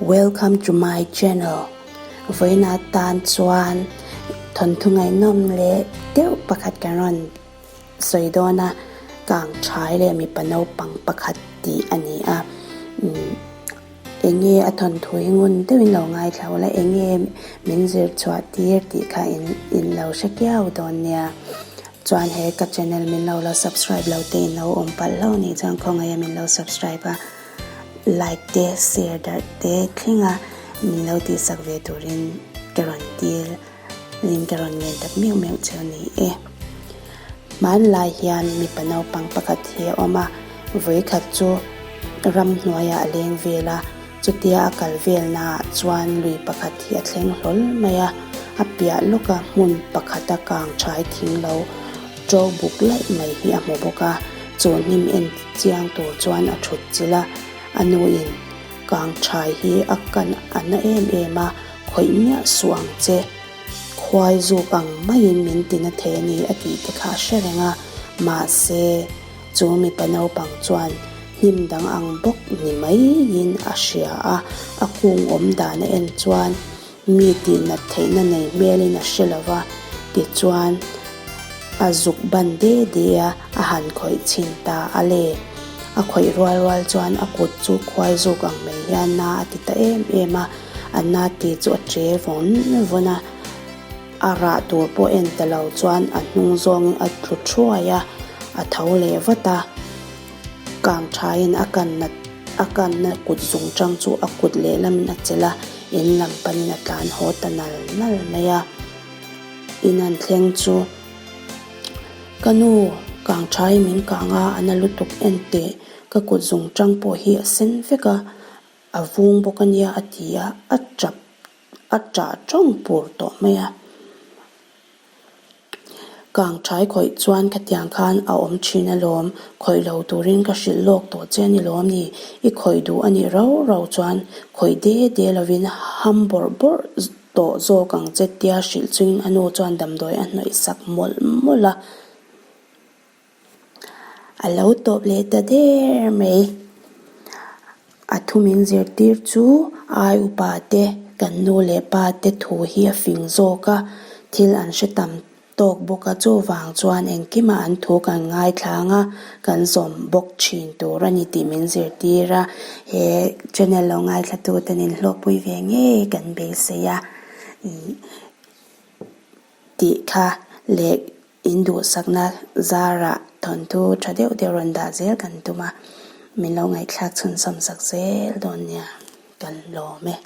Welcome to my channel Vawiina tan chuan thawnthu ngaihnawm leh deuh pakhat kan rawn sawi dawn a, kang thai leh mipa naupang pakhat tih a ni a. Enge a thawnthu hi ngun deuhin lo ngaithla ula, enge min zir chhuah tir tih kha in in lo hre kiau dawn nia. Chuan he ka channel min lo la subscribe lo te in lo awm palh hlauh anih chuan khawngaih a min lo subscribe a, like te share darh te thleng a min lo tihsak ve turin ka rawn dil in ka rawn ngen tak meuh meuh che a ni e. Hmanlai hian mipa naupang pakhat hi a awm a, vawikhat chu ramhnuaiah a leng vel a, chutia a kal velnaah chuan lui pakhat hi a thleng hlawl mai a, a piah lawka hmun pakhata kang thai thing lo ṭo buk laih mai hi a hmu bawk a, chu hnim en chiang tur chuan a ṭhut chilh a, a nuin kang thai hi a kan a na em em a, khawih miah suh ang che. Khuai zuk ang maiin min ti na thei a ni a tih te kha a hre reng a, mahse chu mipa naupang chuan hnim dang ang bawk ni maiin a hria a, a kung awm dan a en chuan mi tih nat theihna nei hmelin a hre lo va, tichuan a zuk ban de de a, a han khawih chhin ta a le. A khawih rual rual chuan a kut chu khuai zuk ang mai hian na a ti ta em em a. A na ti chu a che vawn vawn a, a rah tur pawh en ta lo chuan a hnung zawngin a tlu thuai a, a tho leh vat a. Kang thain a kanna a kanna kut zung tang chu a kut lehlamin a chelh a, in lam panin a tlan haw ta nal nal mai a. In an thleng chu ka nu kang thain min kang a, a na lutuk en teh ka kut zung tang pawh hi a sen vek a, A vung bawk a nia a ti a, a tap a tah tawng pur tawh mai a. Kang thai khawih chuan khatiang khan a awm thin alawm, khawih lo turin ka hrilh lawk tawh che a ni lawm ni, i khawih duh a nih rau rau chuan khawih de de lovin ham bawrh bawrh tawh zawk ang che tia hrilh chungin a nu chuan damdawi a hnawih sak mawlh mawlh a. A lo tawp leh ta der mai. A thu min zirtir chu ai upa te, kan nu leh pa te thu hi a fing zawk a, thil an hre tam tawk bawk a, chuvang chuan engkimah an thu kan ngaithlang a, kan zawm bawk thin tur a ni tih min zirtir a. He channel lo ngaithlatu te nen hlawkpui ve ngei kan beisei a tih kha leh In duhsakna zarah thawnthu tha deuh deuh rawn dah zel kan tum a, min lo ngaihthlak chhunzawm sak zel dawn nia, kan lawm e.